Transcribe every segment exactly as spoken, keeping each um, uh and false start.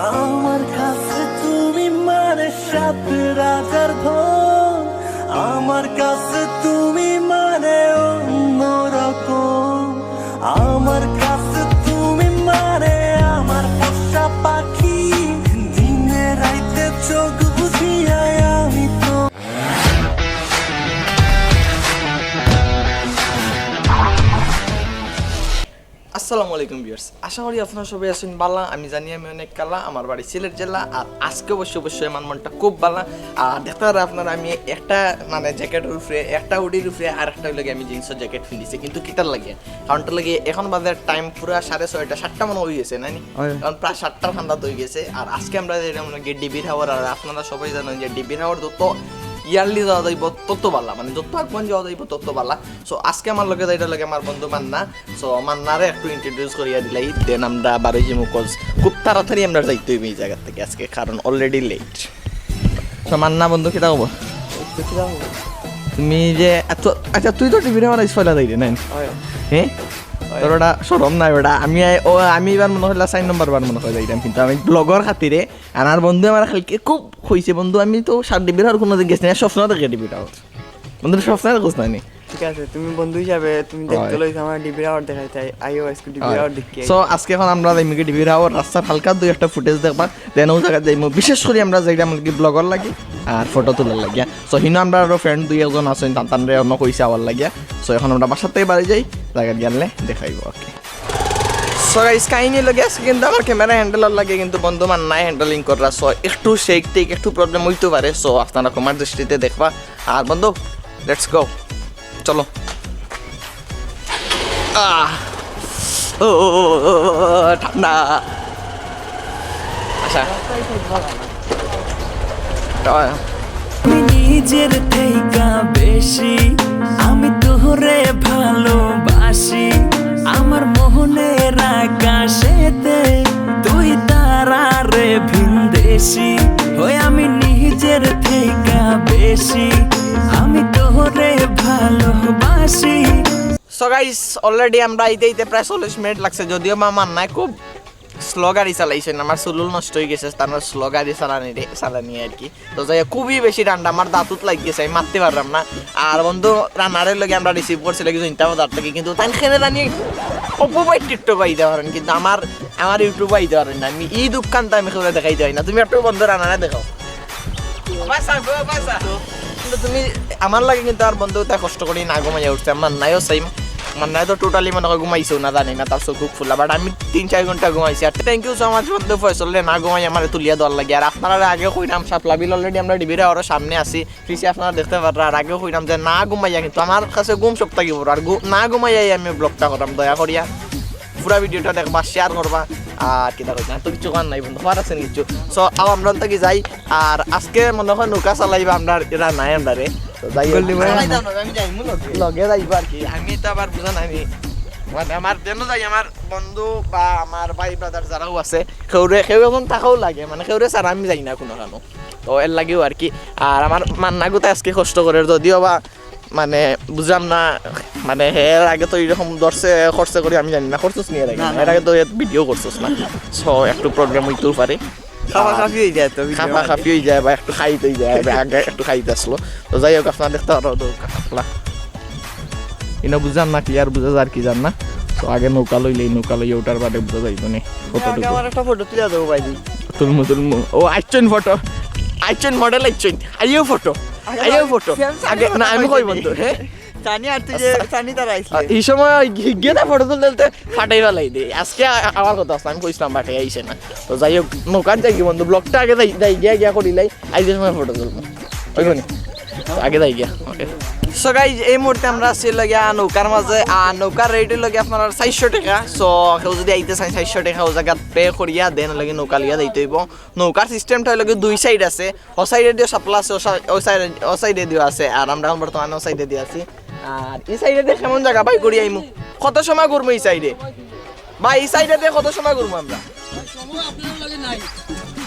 আমার কাছে তুমি মানে সাত রাজার ধন, আমার কাছে তুমি মানে অন্যরকম, আমার কাছে তুমি মানে আমার পোষা পাখি, দিনে রাইতে চোখ বুজিয়া আমি তো আসসালামু আলাইকুম ভিউয়ার্স, আশা করি আপনারা সবাই আছেন ভালা। আমি জানি আমি অনেক কালা, আমার বাড়ি সিলেট জেলা। আর আজকে অবশ্য অবশ্যই আমার মনটা খুব ভালা। আর দেখতে পারা আপনারা আমি একটা মানে জ্যাকেটের উপরে, একটা হুডির উপরে আর একটা অইলো গিয়া আমি জিন্সের জ্যাকেট পিন্দিছি, কিন্তু কিতার লাগি? কারণটা লাগি এখন বাজে টাইম পুরা সাড়ে ছয়টা, সাতটা মনে অই গেছে নানি? কারণ প্রায় সাতটার খান্দাত অই গেছে। আর আজকে আমরা যাইরাম লাগি ডিবির হাওর। আর আপনারা সবাই জানেন যে ডিবির হাওর যত ইয়ারলি যাওয়া যাইব তত ভালা, মানে যত আগুয়ান যাওয়া যাইব তত ভালা। সো আজকে আমার লগে যাইরা লাগে আমার বন্ধু মান্না। সো মান্নারে একটু ইন্ট্রোডিউস করিয়া দিলাই, দেন আমরা বারই যাইমু, কজ খুব তাড়াতাড়ি আমরা যাইতে অইব এই জায়গা থাকি আজকে, কারণ অলরেডি লেট। সো মান্না বন্ধু, কিতা খবর? তুমি যে এত, আচ্ছা, তুই তো ডিবির হাওর আইস পয়লা যাইরে নাই? হ্যাঁ, তোর ওটা শরম নাই ওটা। আমি আই-, ও, আমি এবার মনে অইলা চার নম্বর বার মনে অয় যাইরাম, কিন্তু আমি ব্লগর খাতিরে। আর আমার বন্ধু আমার কালকে খুব কইছে, "বন্ধু, আমি তো সাত ডিবির হাওর কুনুদিন গেছি না, স্বপ্ন দেখি ডিবির হাওর।" বন্ধু, স্বপ্ন দেখোস না নি? ঠিক আছে, তুমি বন্ধু হিসাবে তুমি দেখতে লইছো আমার ডিবির হাওর দেখাইতে, আইও আজকে ডিবির হাওর দেখি। সো আজকে এখন আমরা যাইমু কি ডিবির হাওর, রাস্তার হালকা দুই একটা ফুটেজ দেখবা, দেন ও জায়গা যাইমু। বিশেষ করি আমরা যাইরাম কি ব্লগর লাগি আর ফটো তোলার লাগিয়া। সো হিনো আমরা আরো ফ্রেন্ড দুই একজন আছইন, তান তানরে অন্য কইছে আওয়ার লাগিয়া। সো এখন আমরা বাসার থাকি বারই যাই, জায়গা গেলে দেখাইব। ওকে। সো গাইস, কাহিনী অইলো গিয়া আজকে কিন্তু আমার ক্যামেরা হ্যান্ডেলর লাগি কিন্তু বন্ধু মান্নায় হ্যান্ডেলিং কররা। সো একটু শেক টেক, একটু প্রবলেম অইতে পারে। সো আপনারা ক্ষমার দৃষ্টিতে দেখবা। আর বন্ধু, লেটস গো, চলো। আহ, ও, ও, ও, ও, ও, ঠান্ডা। আচ্ছা। নিজের থেইকা বেশি আমি তোরে ভালোবাসি, আমার মোহনের আকাশেতে তুই তারারে ভিনদেশি। ওই আমি নিজের থেইকা বেশি আমি তোরে ভালোবাসি। সো গাইস, অলরেডি আমরা আইতে আইতে প্রায় চল্লিশ মিনিট লাগছে, যদিও বা মান্নায় খুব স্লো গাড়ি চালাইছইন, আমার চুলুল নষ্ট অই গেছে, তার স্লো গাড়ি চালানি রে, চালানি আর কি। তো যাই হোক, খুবই বেশি ঠান্ডা, আমার দাঁতুত লাগি গেছে, আমি মাততে পাররাম না। আর বন্ধু রানারের লগে আমরা রিসিভ করছি লাগি জৈন্তা বাজার থাকি, কিন্তু তাইন কেনে জানি অপু ভাইর টিকটক আইতা পারইন, কিন্তু আমার, আমার ইউটিউব আইতা পারইন না। আমি ই দুঃখান্ত আমি কেউরে দেখাইতে পারি না। তুমি একটু বন্ধু রানারে দেখাও। বাসা গো, বাসা। কিন্তু তুমি আমার লাগি কিন্তু আর বন্ধু তাই কষ্ট করি না ঘুমাইয়া উঠছে, মান্নায়ও সেম। মান্নায় তো টোটালি মনে অয় ঘুমাইছেও না, জানি না, তার চোখ খুব ফুলা, বাট আমি তিন চার ঘন্টা ঘুমাইছি। আর thank you so much বন্ধু ফয়সলরে না ঘুমাই আমারে তুলিয়া দেওয়ার লাগি। আর আপনারারে আগেও কইরাম, শাপলা বিল অলরেডি আমরা ডিবির হাওরর সামনে আছি, পিছে আপনারা দেখতে পাররা। আর আগেও কইরাম যে না ঘুমাইয়া কিন্তু আমার কাছে ঘুম সব থাকি বড়, আর ঘু-, না ঘুমাইয়াই আমি ব্লগটা করাম। দয়া করিয়া পুরা ভিডিওটা দেখবা, শেয়ার করবা। আর কিতা কইতাম, আর তো কিছু করার নাই বন্ধু, করার আছে নি কিছু। সো আও আমরা থাকি যাই। আর আজকে মনে অয় নৌকা চালাইবা আমরা রানায় আমরারে। তো যাই হোক। গল্লি বয়। চালাইতাম না, আমি যাইমু লগে। লগে যাইবা আর কি। আমি তো আবার বুঝো না, আমি মানে আমার যেন যাই, আমার বন্ধু বা আমার ভাই ব্রাদার যারাও আছে, কেউরে, কেউ এমন থাকাও লাগে, মানে কেউরে ছাড়া আমি যাই না কুনুখানো। তো এর লাগিও আর কি। আর আমার মান্না গুতা আজকে কষ্ট করের, যদিও বা মানে বুঝলাম না, মানে হে এর আগে তো এরকম ধরছে, করছে করি আমি জানি না, করছস নি এর আগে? না, না। এর আগে তো ভিডিও করছস না, সো একটু প্রবলেম অইতেও পারে। খাফা খাফি অই যায় তো ভিডিও খাফা খাফি অই যায় বা একটু খাইত অই যায়, বা আগে একটু খাইত আসলো। তো যাই হোক, আপনারা দেখতে পারো তো কাফলা। ইনো বুঝলাম না, ক্লিয়ার বুঝা যার কি যার না। তো আগে নৌকা লইলে, এই নৌকা লইয়া উঠার বাদে বুঝা যাইতো নি আগে কতটুকু। আমার একটা ফটো তুলে দেবো ভাইজি। তুলমু, তুলমু। ও, আইছইন ফটো। আইছইন মডেল আইছইন। আইও ফটো। আগে আইও ফটো। আগে না, আমি কই বন্ধু, হ্যাঁ? সানি আর তুই যে সানি তারা আইসলে। এই সময় গিয়ে না ফটো তুলতে তুলতে ফাটাই ফালাই দে। আজকে আ-, আমার কথা আছে, আমি কইছিলাম ফাটাই আইছে না। তো যাই হোক, নৌকার যাই কি বন্ধু, ব্লগটা আগে যাই, যাই গিয়া গিয়া করিলাই, আইতে সময় ফটো তুলবো। ওই কোনি? তো আগে যাই গিয়া, ওকে। সো গাইজ, এই মুহূর্তে আমরা আছি লাগিয়া নৌকার মাঝে, আর নৌকার রেট অইলো গিয়া আপনার চারশো টাকা। সো কেউ যদি আইতে চায় চারশো টাকা ও জায়গা পে করিয়া দেন লাগে নৌকা লিয়া যাইতে অইব। নৌকার সিস্টেমটা অইলো কি দুই সাইড আছে, ও সাইডে দিও শাপলা আছে, ও সা-, ও সাইডে, ও সাইডে দিও আছে, আর আমরা এখন বর্তমানে ও সাইডে দিয়ে আছি। আর এই সাইডে দিয়ে কেমন জায়গা বাই করি আইমু, কত সময় ঘুরমু এই সাইডে? ভাই, এই সাইডে দিয়ে কত সময় ঘুরমু আমরা? সময় আপনার লগে নাই।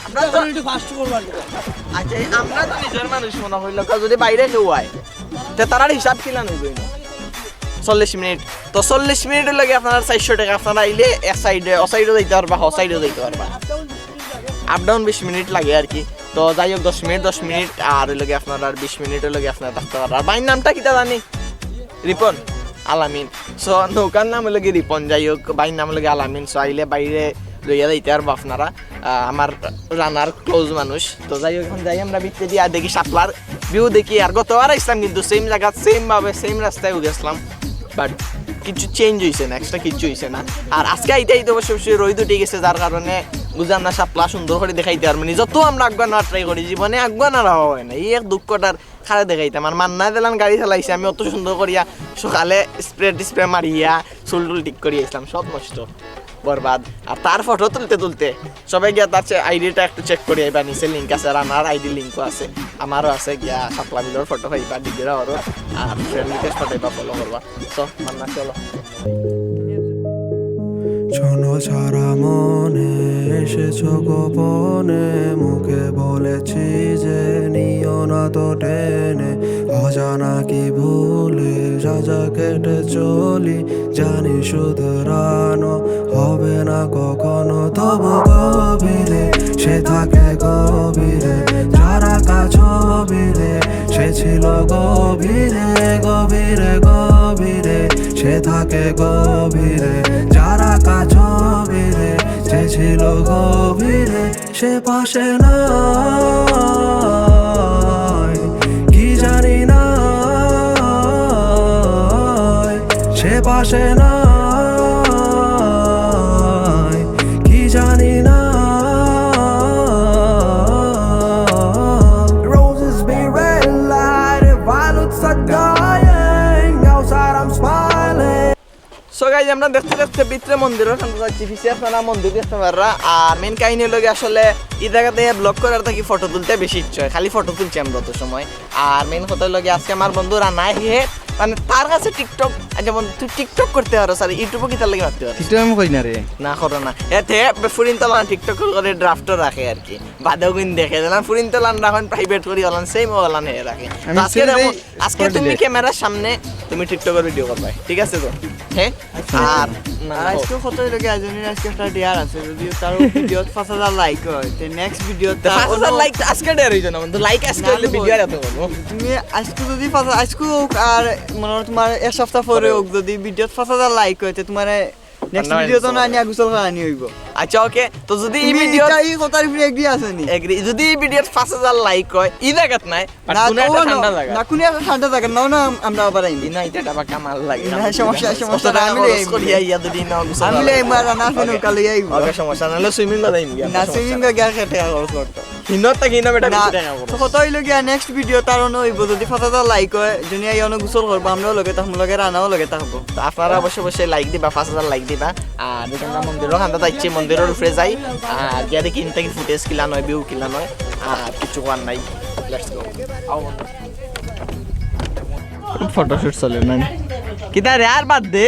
আমরা তো একটু ফাস্ট করবার কথা। আচ্ছা, এই আমরা তো নিজের মানুষ মনে হইল, কারণ যদি বাইরে কেউ আয়, তে তারার হিসাব কিলা নইব? চল্লিশ মিনিট। তো চল্লিশ মিনিটের লগে আপনারা চারশো টাকা, আপনারা আইলে এক সাইডে, ও সাইডেও যাইতে পারবা, ও সাইডেও যাইতে পারবা। আপ ডাউন বিশ মিনিট লাগে আর কি। তো যাই হোক, দশ মিনিট, দশ মিনিট, আর অইলো গিয়া আপনার আর বিশ মিনিট অইলো গিয়া আপনার থাকতে পাররা। আর ভাইর নামটা কিতা জানি? রিপন আলামিন। সো নৌকার নাম অইলো গিয়া রিপন, যাই হোক, ভাইর নাম অইলো গিয়া আলামিন। সো আইলে ভাইরে লইয়া যাইতা পারবা আপনারা। আহ, আমার রানার ক্লোজ মানুষ। তো যাই হোক, এখন যাই আমরা ভিতরে দিয়া দেখি শাপলার ভিউ দেখি। আর গতবার আইছলাম কিন্তু সেম জাগাত, সেম ভাবে, সেম রাস্তায় গেছলাম, বাট কিছু চেঞ্জ অইছে না, এক্সট্রা কিছু অইছে না। আর আজকে আইতে আইতে অবশ্য অবশ্যই রইদ উঠি গেছে, যার কারণে বুঝলাম না শাপলা সুন্দর করি দেখাইতে পারমু নি। যত আমরা আগুয়া নেওয়ার ট্রাই করি, জীবনে আগুয়া নেওয়া অয় না। এই এক দুঃখটার কারে দেখাইতাম। আর মান্নায় যেলান গাড়ি চালাইছে, আমি অত সুন্দর করিয়া সকালে স্প্রে টিস্প্রে মারিয়া চুল টুল ঠিক করি আইছলাম, সব নষ্ট, বরবাদ। আর তার ফটো তুলতে তুলতে সবে গিয়া তার আইডিটা একটু চেক করি আইবা, নিচে লিংক আছে, রানার আইডি লিংকও আছে, আমারও আছে। গিয়া শাপলা বিলর ফটো পাইবা, ডিগরা ওর, আর ফ্রেন্ড রিকোয়েস্ট পাঠাইবা, ফলো করবা। তো মান্না, চলো। শোনো সারা মনে, এসেছো গোপনে, মুখে বলেছি যে নিও না তো টেনে। অজানা কি ভুলে যা যা কেটে চলি, জানি শুধরানো হবে না কখনো। তবু গভীরে সে থাকে গভীরে, যারা কাছবিরে সে ছিল গভীরে, গভীরে, গভীরে। সে থাকে গভীরে, যারা কাছবিরে সে ছিল গভীরে। সে পাশে নাই, কি জানি না, সে পাশে নাই, কি জানি না। Roses be red light, violets are dying. Outside I'm smiling. So guys, আমরা দেখতে দেখতে ভিতরে মন্দিরর কান্দাত আইছি, পিছে আপনারা মন্দির দেখতে পাররা। আর মেইন কাহিনী অইলো গিয়া আসলে ই জাগাত ব্লগ করার থাকি ফটো তুলতে বেশি ইচ্ছা অয়, খালি ফটো তুলছি আমরা অত সময়। আর মেইন কথা অইলো গিয়া আজকে আমার বন্ধু রানা হে, মানে তার কাছে টিকটক, যেমন তুই টিকটক করতে পারস, আর ইউটিউবও কিতার লাগি মাততে পারস? টিকটক আমি করি না রে। না, করো না। এতে ফুরিন তলান টিকটক করে ড্রাফটও রাখে আর কি, বাদেও কিন্তু দেখে দিলাম ফুরিন তলান রাখেন প্রাইভেট করি, অলান সেম অলান হে রাখে। আমি তো আজকে ছেড়ে দেখো, দেই। আজকে তুমি ক্যামেরার সামনে তুমি টিকটকের ভিডিও করবে, ঠিক আছে তো? হ্যাঁ। আর আর আজকে কত অইলো গিয়া, আজকে একটা ডিয়ার আছে, যদি তার ভিডিওত পাঁচ হাজার লাইক অয়, তে নেক্সট ভিডিওত তো পাঁচ হাজার লাইক আজকে ডের অইতো না বন্ধু, লাইক আজকে অইলে ভিডিও আর এত করবো। তুমি আজকে যদি পাঁচ, আজকে হোক আর মনে হয় তোমার এক সপ্তাহ পরে হোক, যদি ভিডিওত পাঁচ হাজার লাইক অয়, তে তোমার নেক্সট ভিডিও তো না নিয়া গোসল করানি অইবো। আচ্ছা, ওকে, তো যদি এই ভিডিও এই কথার উপরে এগ্রি আছে নি? এগ্রি। যদি এই ভিডিওত পাঁচ হাজার লাইক অয়, ই জাগাত নাই, but না, কোনো একটা ঠান্ডা জাগা। না, কোনো একটা ঠান্ডা জাগা, না, না, আমরা আবার আইনি। না, এটা আবার কামাল লাগে। না, সমস্যা, সমস্যা, আমি লই আইমু। করিয়া ইয়া যদি না গোসল আমি লই আইমু, আর না ফেনো কালে আইমু। ওকে, সমস্যা না, নাহলে সুইমিং করাইমু। না, সুইমিং গিয়া খেটে খরচ করতো। হিনত থাকি না বেটা, না, বেশি টাকা খরচ। তো কত অইলো গিয়া, নেক্সট ভিডিও তার অনো অইবো, যদি পাঁচ হাজার লাইক অয়, জুনিয়া ইয়ানো গোসল করবো, আমরাও লগে থাকমু, লগে রানাও লগে থাকবো। তো আপনারা অবশ্যই অবশ্যই লাইক দিবা, পাঁচ হাজার লাইক দিবা। আর দেখুন আমরা মন্দিরর কান্দাত আইছি, মন্দিরর উপরে যাই। আর গিয়া দেখি ইন থাকি ফুটেজ কিলা নয়, ভিউ কিলা নয়। আর কিছু করার নাই, লেটস গো। ফটোশুট চলে না? কিতা রে, আর বাদ দে।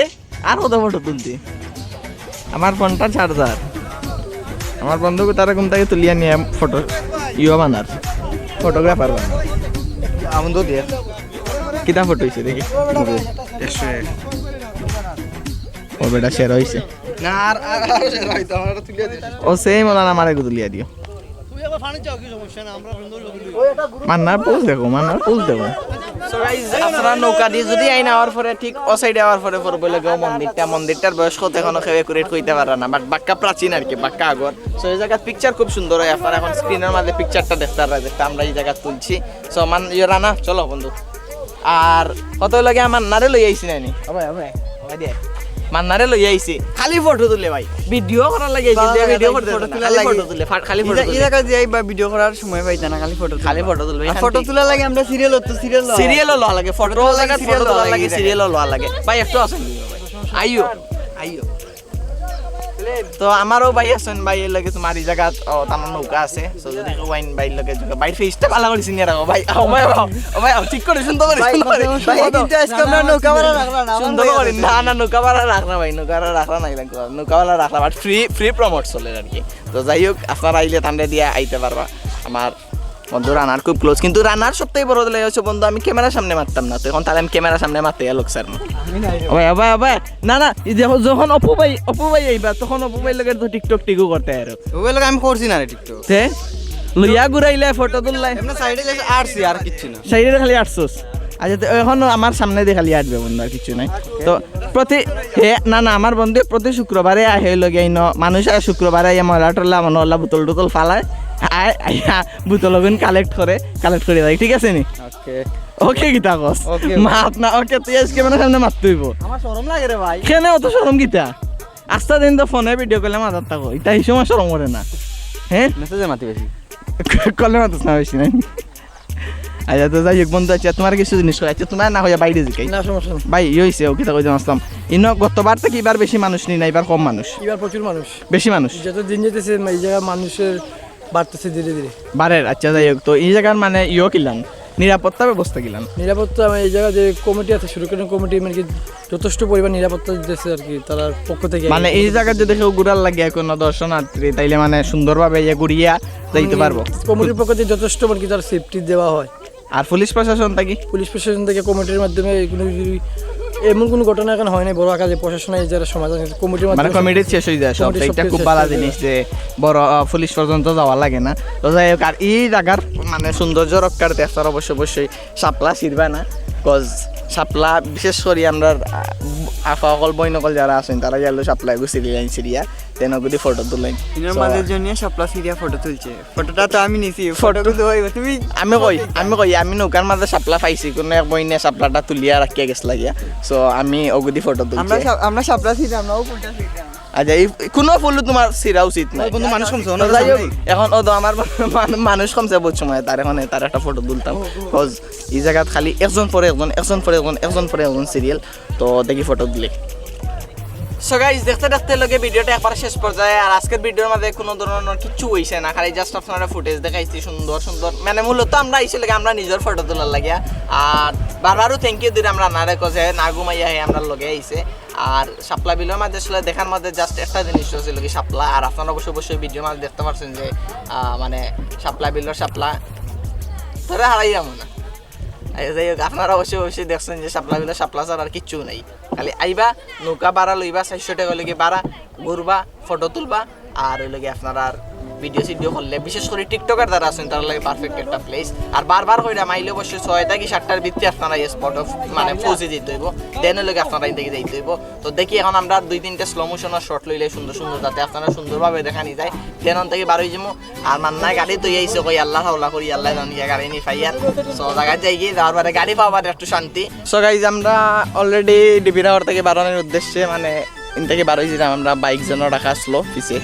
আর কত ফটো তুলতি? আমার ফোনটা চার্জার। আমার বন্ধু তারা ঘুম থাকি তুলিয়া নিয়া ফটো ইয়ো বানার, ফটোগ্রাফার বানার। আমন তো দিয়া। কিতা ফটো অইছে দেখি? একশো এক। ও বেটা, সেরা অইছে। না, আর, আর, আর সেরা অইতো, আমার তুলিয়া দিস। ও সেম অলান আমারে তুলিয়া দিও। মান্নার পোজ দেখো, মান্নার পোজ দেখো। So guys, আপনারা নৌকা দি যদি আইন আওয়ার পরে, ঠিক ও সাইডে আওয়ার পরে পড়বো অইলো গিয়া মন্দিরটা। মন্দিরটার বয়স কত এখনো কেউ accurate কইতা পাররা না, but বাক্কা প্রাচীন আর কি, বাক্কা আগর। So এই জাগাত পিকচার খুব সুন্দর অয়, আপনারা এখন স্ক্রিনর মাঝে পিকচারটা দেখতা পাররা, যেটা আমরা এই জাগাত তুলছি। So মান, ইয়ে রানা, চলো বন্ধু। আর কত লাগে মান্নারে লই আইছি নানি? ও ভাই, ও ভাই, ও ভাই দে। মান্নারে লই আইছি। খালি ফটো তুলে ভাই। ভিডিও করার লাগি আইছি, বাবা, ভিডিও ভাই, করতে ফটো না। তুলার খালি লাগি। ফটো তুলে, ফা-, খালি ফটো তুলে। এই জাগা দিয়া বা ভিডিও করার সময় পাইতা না, খালি ফটো তুলে। খালি ফটো তুলবে, আর এখান ফটো থেকে। তুলার লাগি আমরা সিরিয়াল অতো, সিরিয়াল লওয়া। সিরিয়ালও লওয়া লাগে, ফটো তুলার লাগি সিরিয়াল লওয়া লাগে, সিরিয়ালও লওয়া লাগে। ভাই, একটু আসেন ভাই। আইও, আইও। তো আমারও ভাই আছইন, ভাই এর লগে তোমার এই জাগাত, ও, তার নৌকা আছে। So যদি কেউ আইন ভাইর লগে যোগা-, ভাইর ফেসটা ভালা করি চিনিয়া রাখো ভাই। ও ভাই, ও ভাই, ও ভাই, ও ঠিক করি, সুন্দর করি, ভাই, সুন্দর করি। ভাই, কিন্তু আজকে আমরা নৌকা ভাড়া রাখলাম না, সুন্দর করি। না, না, নৌকা ভাড়া রাখলাম ভাই, নৌকা ভাড়া রাখলাম না, নৌকা ভাড়া রাখলাম, but ফ্রি, ফ্রি প্রমোট চলে আর কি। তো যাই হোক, আপনারা আইলে তানরে দিয়া আইতে পারবা। আমার বন্ধু রানার খুব ক্লোজ, কিন্তু রানার সবথেকে বড় দিলে হচ্ছে বন্ধু, আমি ক্যামেরার সামনে মারতাম না, তো এখন তাহলে আমি ক্যামেরার সামনে মারতে গেল স্যার। ও ভাই, ও ভাই, ও ভাই, না, না, এই যে যখন অপু ভাই, অপু ভাই এইবার, তখন অপু ভাই লোকের তো টিকটক টিকু করতে আর। ওই লোক আমি করছি না রে টিকটক। তে লইয়া ঘুরাইলে, ফটো তুললাই। এমনি সাইডে যে আটছি, আর কিচ্ছু না। সাইডে খালি আটছস। আচ্ছা, তো এখন আমার সামনে দিয়ে খালি আটবে বন্ধু, আর কিছু নাই। তো প্রতি, হে, না, না, আমার বন্ধু প্রতি শুক্রবারে আহে লগে ইনো, মানুষ আয় শুক্রবারে আইয়া ময়লা টলা, মনে হল্লা বোতল টোতল ফালায়, আয়, আইয়া বোতল ওগুন কালেক্ট করে, কালেক্ট করে দেয়, ঠিক আছে নি? ওকে। ওকে, কিতা কস? ওকে। মাত না, ওকে, তুই আজকে মানে সামনে মারতে হইব। আমার শরম লাগে রে ভাই। কেন অত শরম কিতা? আস্তা দিন তো ফোনে ভিডিও কলে মাতার থাকো, ইতা এই সময় শরম করে না? হ্যাঁ, মেসেজে মাতি বেশি। কলে মাতাস না বেশি নাই। আচ্ছা, তো যাই হোক বন্ধু, আচ্ছা, তোমার কিছু জিনিস কই, আচ্ছা, তোমার না হইয়া বাইরে জিকাই। না, সমস্যা নেই। ভাই, ইয়ে হইছে, ওকে, তা কইতে আসলাম। ইনো গতবার থেকে এবার বেশি মানুষ নি না, এবার কম মানুষ? এবার প্রচুর মানুষ। বেশি মানুষ? যত দিন যেতেছে এই জায়গায় মানুষের বাড়তেছে ধীরে ধীরে। বাড়ের, আচ্ছা, যাই হোক, তো এই জায়গার মানে ইয়ো কিলান, নিরাপত্তা ব্যবস্থা কিলান? নিরাপত্তা, মানে, এই জায়গায় যে কমিটি আছে, সুরক্ষা কমিটি, মানে কি, যথেষ্ট পরিমাণ নিরাপত্তা দিতেছে আর কি তার পক্ষ থেকে। মানে এই জায়গায় যদি কেউ ঘুরার লাগে কোনো দর্শনার্থী, তাইলে মানে সুন্দরভাবে ইয়ে ঘুরিয়া যাইতে পারবো। কমিটির পক্ষ থেকে যথেষ্ট, মানে কি, তার সেফটি দেওয়া হয়। আর পুলিশ প্রশাসন থাকি? পুলিশ প্রশাসন থেকে কমিটির মাধ্যমে কোনো যদি এমন কোনো ঘটনা এখন হয় নাই বড় আকারে, প্রশাসনে যারা সমাজ আছে, কমিটির মানে মাধ্যমে কমিটির শেষ হয়ে যায় সব, কমিটির সব এটা কিছু খুব শেষ ভালো হয়ে যায়। জিনিস যে বড় আহ, পুলিশ পর্যন্ত যাওয়া লাগে না। তো যাই হোক, আর এই জায়গার মানে সৌন্দর্য রক্ষার্থে আপনারা অবশ্যই অবশ্যই শাপলা ছিড়বা না, কজ শাপলা বিশেষ করে আমরা আহ, আফা অকল বইন অকল যারা আছেন, তারা গেল শাপলা এগু সিরিয়া সিরিয়া, তেন অগুদি ফটো তুলেন। ইনোর So, মাঝে জনিয়া শাপলা সিরিয়া ফটো তুলছে। ফটোটা তো আমি নিছি, ফটো কিন্তু হইব তুমি। আমি কই, আমি কই, আমি নৌকার মাঝে শাপলা পাইছি, কোনো এক বইনে শাপলাটা তুলিয়া রাখিয়া গেছ লাগিয়া। So আমি অগুদি ফটো আমরা তুলছি। শাপ- আমরা শাপলা সিরিয়া, আমরা ও ফুলটা সিরিয়া। আচ্ছা, এই কোনো ফুল তোমার ছিড়া উচিত নাই। বন্ধু, মানুষ কমছে, তো অন্য যাই কিছু হোক, নেই। এখন ও তো আমার মান- মানুষ কমছে বহুত সময়, তার এখন তার একটা ফটো তুলতাম। কজ এই জায়গাত খালি একজন পরে একজন, একজন পরে একজন, একজন পরে একজন সিরিয়াল। তো দেখি ফটো তুলি। সো গাইস, দেখতে দেখতে লগে ভিডিওটা একবার শেষ পর্যায়ে। আর আজকের ভিডিওর মাঝে কোনো ধরনের কিচ্ছু হইছে না, খালি জাস্ট আপনারা ফুটেজ দেখাইছি সুন্দর সুন্দর। মানে মূলত আমরা আইছি লগে আমরা নিজের ফটো তোলার লাগিয়া। আর বারবারও থ্যাংক ইউ দিলাম রানারে, কজে না ঘুমাইয়া হে আমরার লগে আইছে। আর শাপলা বিলর মাঝে আসলে দেখার মাঝে জাস্ট একটা জিনিস ছিল কি শাপলা, আর আপনারা অবশ্যই অবশ্যই ভিডিওর মাঝে দেখতে পারছেন যে আহ, মানে শাপলা বিলর শাপলা ধরে হারাইলাম না। এই যাই হোক, আপনারা অবশ্যই অবশ্যই দেখছেন যে শাপলা বিলর শাপলা ছাড়া আর কিচ্ছু নাই। খালি আইবা, নৌকা ভাড়া লইবা, চারশো টাকা লইগে ভাড়া, ঘুরবা, ফটো তুলবা, আর ওই লগে আপনারা ভিডিও সিডিও করলে, বিশেষ করে টিকটকার যারা আছেন, তারা লাগে পারফেক্ট একটা প্লেস। আর বারবার কইরা মাইলে অবশ্যই ছয়টা কি সাতটার ভিতরে আপনারা এই স্পট অফ মানে পৌঁছে দিতে হইব, দেন ওই লগে আপনারা ইন থেকে যাইতে হইব। তো দেখি এখন আমরা দুই তিনটা স্লো মোশনের শট লইলে সুন্দর সুন্দর, যাতে আপনারা সুন্দরভাবে দেখানি যায়। দেন ওন থেকে বারোই যাবো। আর মান্না গাড়ি তো আইছে, কই আল্লাহ হাওলা করি, আল্লাহ জানি গাড়ি নি পাইয়ার। সো জায়গা যাই গিয়ে যাওয়ার পরে গাড়ি পাওয়ার একটু শান্তি। সো গাইজ, আমরা অলরেডি ডিবিরাওয়ার থেকে বারোনোর উদ্দেশ্যে মানে ইন থেকে বারোই যেতাম আমরা বাইক যেন রাখা আসলো পিছে।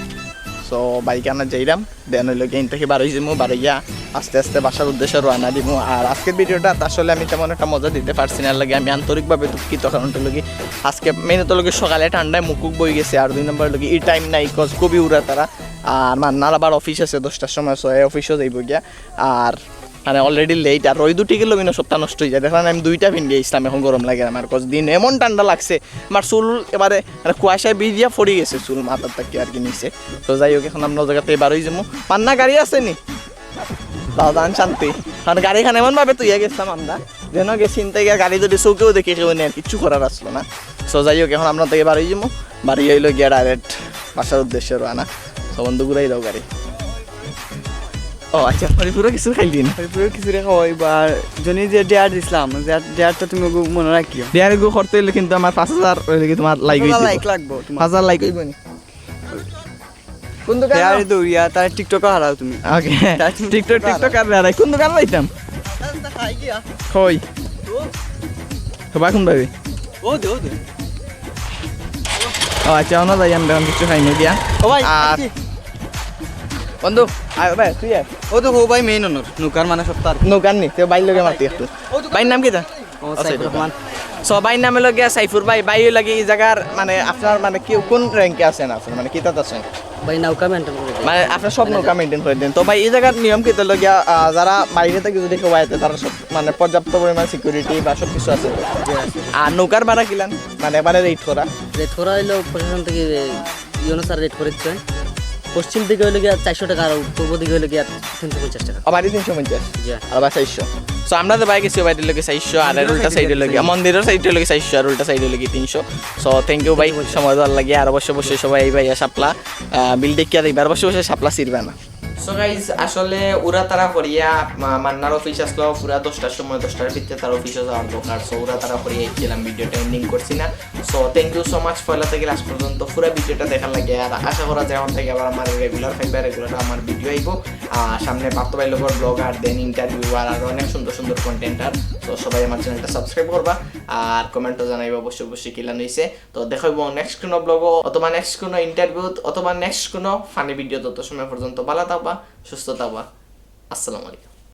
সো বাইক আনা যাইলাম, দেন হইলো গিয়ে ইন থেকে বারোই যাবো, বারোইয়া আস্তে আস্তে বাসার উদ্দেশ্যে রওনা দিমু। আর আজকের ভিডিওটা আসলে আমি তেমন একটা মজা দিতে পারছি না, লাগে আমি আন্তরিকভাবে দুঃখিত। কারণ হইলো কি, আজকে মেইন তো লগে সকালে ঠান্ডায় মুকুক বই গেছে, আর দুই নম্বর লগে এই টাইম নাই, কজ খুবই উড়া তারা। আর মান্নার আবার অফিস আছে দশটার সময়, সো এই অফিসও যাইব গিয়া। আর মানে অলরেডি লেট, আর রইদ উঠি গেল, বিনা সপ্তাহ নষ্ট হয়ে যায়। দেখলাম আমি দুইটা পিন্ডি আসলাম, এখন গরম লাগে আমার, কজ দিন এমন ঠান্ডা লাগছে, আমার চুল এবারে মানে কুয়াশায় ভিজিয়া পড়ি গেছে চুল মাথার থাকি আর কি নিচে। তো যাই হোক, এখন আমরা জায়গাতে বারোই যাবো। মান্না গাড়ি আছে নি? দাদান শান্তি। কারণ গাড়িখান এমন ভাবে তুইয়া গেছিলাম আমরা, যেন গেছি ইন থেকে গাড়ি যদি চোখেও দেখি কেউ নেই, কিচ্ছু করার আসলো না। সো যাই হোক, এখন আমরা থেকে বারোই যাবো, বাড়ি হইলো গিয়া ডাইরেক্ট বাসার উদ্দেশ্যে রওনা। সো বন্ধু, ঘুরাই দাও গাড়ি। ও আচ্ছা, হরিপুরও কিছু খাইলি না? হরিপুরও কিছু রেখা হয় বা জনি যে ডেয়ার দিছিলাম, যে ডেয়ারটা তুমি ওগু মনে রাখিও। ডেয়ার গো করতে হইলে কিন্তু আমার পাঁচ হাজার হইলে কি তোমার লাইক হইতে লাইক লাগবো তোমার। পাঁচ হাজার লাইক হইব নি? কোন দোকান? ডেয়ার দৌড়িয়া তার টিকটকে হারাও তুমি। ওকে। টিকটক, টিকটক আর বেড়াই। কোন দোকান যাইতাম? কই? হবা কোন ভাবে? ও দে, ও দে। ও আচ্ছা, অন্য যাই আমরা এখন কিছু খাই নাই দিয়া। ও ভাই, আর বন্ধু, আয় ভাই, তুই আয়। ও তো ও ভাই মেইন ওনার, নৌকার মানে সব তার। নৌকার নি, তুই বাইর লগে মাতি একটু। বাইর নাম কিতা? ও সাইফুর রহমান। সো বাইর নাম হইলো গিয়া সাইফুর ভাই। ভাই হইলো গিয়া এই জায়গার মানে আপনার মানে কি কোন র্যাঙ্কে আছেন আপনি, মানে কিতাত আছেন? ভাই, নৌকা মেনটেন করে দেয়। মানে আপনার সব নৌকা মেনটেন করে দেন। তো ভাই, এই জায়গার নিয়ম কিতা হইলো গিয়া, আহ, যারা বাইরে থেকে যদি কেউ আইতে, তারা সব মানে পর্যাপ্ত পরিমাণ সিকিউরিটি বা সব কিছু আছে তো? আর নৌকার ভাড়া কিলান, মানে একবারে রেট করা? রেট করা হইলো প্রশাসন থেকে, ইউনো স্যার রেট করে দিচ্ছেন। পশ্চিম দিকে হইলো গিয়া চারশো টাকা আর পূর্ব দিকে হইলো গিয়া তিনশো পঞ্চাশ টাকা। ও বাড়ি তিনশো পঞ্চাশ। জি। আর বা চারশো। So আমরা তো বাইক গেছি, ও বাড়ির লগে চারশো, আর এর উল্টা সাইডের লগে, মন্দিরর সাইডের লগে চারশো, আর উল্টা সাইডের লগে তিনশো। So thank you ভাই, সময় দেওয়ার লাগি। আর অবশ্যই অবশ্যই সবাই এই ভাইয়া শাপলা বিল দেখিয়া দিবা, আর অবশ্যই অবশ্যই শাপলা ছিড়বা না। So guys, আসলে উড়াতাড়া করিয়া মা-, মান্নার অফিস আসলো পুরা দশটার সময়, দশটার ভিতরে তার অফিসে যাওয়ার দরকার। So উড়াতাড়া করিয়া আইছিলাম, ভিডিওটা এন্ডিং করছি না। So thank you so much পয়লা থাকি লাস্ট পর্যন্ত পুরা ভিডিওটা দেখার লাগি। আর আশা করা যায় এখন থাকি আবার আমার রেগুলার পাইবা, রেগুলার আমার ভিডিও আইবো। আর সামনে পার্থ ভাই লগর ব্লগ আর দেন ইন্টারভিউ আর আরো অনেক সুন্দর সুন্দর কন্টেন্ট। আর তো সবাই আমার চ্যানেলটা সাবস্ক্রাইব করবা, আর কমেন্টও জানাইবা অবশ্যই অবশ্যই কিলান হইছে। তো দেখা হইবো নেক্সট কোনো ব্লগও অথবা নেক্সট কোনো ইন্টারভিউ অথবা নেক্সট কোনো ফানি ভিডিও। তত সময় পর্যন্ত ভালো থাকবা, সুস্থ থাকবা। আসসালামু আলাইকুম।